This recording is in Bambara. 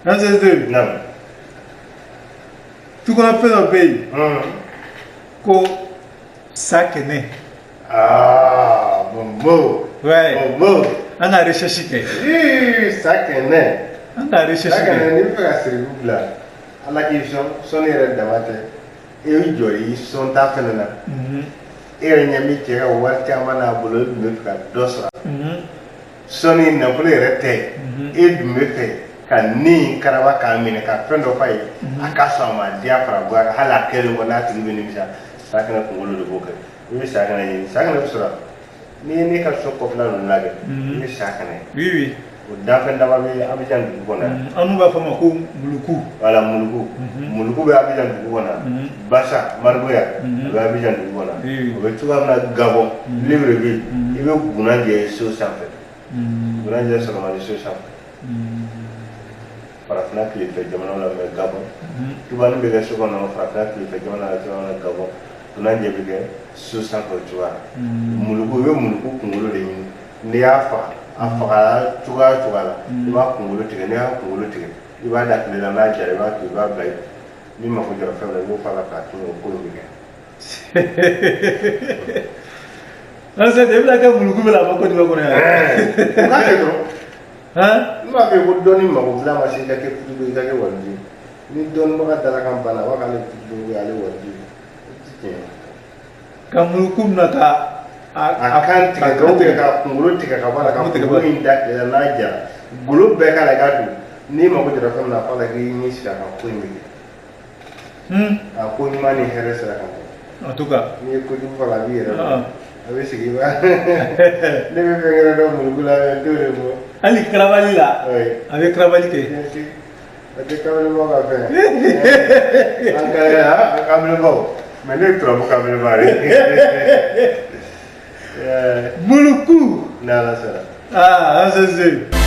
Ancêtre. Naamu. Tukɔnɔ fɛn dɔ bɛ yen ko sa kɛnɛ. Aa, bonbo. Ouais. Bonbo. An ka recherche kɛ. Ii, sa kɛnɛ. An ka recherche Sa kɛnɛ, kɛ. n'i bɛ fɛ ka siribu bila, Ala k'i sɔn, sɔnni yɛrɛ dama tɛ. E y'i jɔ i sɔn ta fɛnɛ na. E yɛrɛ ɲɛ bɛ cɛ ka wari caman n'a bolo, e dun bɛ fɛ ka dɔ sɔrɔ. Sɔnni nafolo yɛrɛ tɛ, e dun bɛ fɛ ka ni karaba k'a minɛ ka fɛn dɔ f'a ye, a ka sɔn a ma diya fara bɔ a kan, hali a kɛlen kɔ n'a tigi bɛ nimisa. Sa kɛnɛ kunkolo de b'o kɛ. I bɛ sa kɛnɛ ɲini, sa kɛnɛ bɛ sɔrɔ n'i ye ne ka so kɔfɛla ninnu lajɛ, i bɛ sa kɛnɛ. Oui, oui. O danfɛn dama bɛ Abidjan dugu kɔnɔ yan. An n'u b'a fɔ a ma ko muluku. Wala muluku. Muluku bɛ Abidjan dugu kɔnɔ yan. Basa Marigoya, o bɛ Abidjan dugu kɔnɔ. Oui. O bɛ cogoya min na Gabon, Libreville, i bɛ gunajɛ so sanfɛ. Gunajɛ sɔrɔ man di so sanfɛ. Farafinna tilefɛ jamanaw la, mais Gabon, tubani bɛ kɛ so kɔnɔ farafinna tilefɛ jamana la cogoya min na Gabon, gunajɛ bɛ kɛ so sanfɛ o cogoya la. Muluku, i bɛ muluku kunkolo de ɲini. N'i y'a faga, a fagara cogoya o cogoya la, i b'a kunkolo tigɛ. N'i y'a kunkolo tigɛ, i b'a da tile la, n'a jara, i b'a to, i b'a bila yen. N'i mako jɔra fɛn min na, i b'o f'a la k'a tun, o ko in bɛ kɛ. Ancêtre, e bɛna kɛ muluku bɛ la a ma ko jumɛn kɔnɔ yan? O k'a kɛ dɔrɔn. Han? N b'a fɛ ko dɔnni mako dilan ma se i ka kɛ futubu ye, i ka kɛ waliju ye. Ni dɔnnibaga dalakan banna, a b'a k'ale futubu ye, ale waliju ye. O tɛ tiɲɛ ye. Ka muluku minɛ ka a kan tigɛ a dɔw bɛ ka kunkolo tigɛ ka bɔ a la, ka Kunkolo tigɛ kunkolo bɔ a la. in da tile la, n'a jara, golo bɛɛ k'a la, i k'a dun. N'i mako jɔra fɛn min na, a fɔ a la k'i ɲɛ sira kan, ko in bɛ kɛ. A ko ɲuman ni hɛrɛ sira kan. En tout cas. N'i ye kojugu fɔ a la, a b'i yɛrɛ Ah. bɔ, a bɛ sigi i b'a ne bɛ fɛn wɛrɛ dɔn muluku la, mɛ n t'o de fɔ. Hali karabali la. Oui. A bɛ karabali kɛ. Bien sûr. O tɛ kamelenbaw ka fɛn ye. An ka an kamelenbaw, mais ne ye turabu kamelenba de ye. Muluku. N'Ala sɔnna. Ah, ancêtre.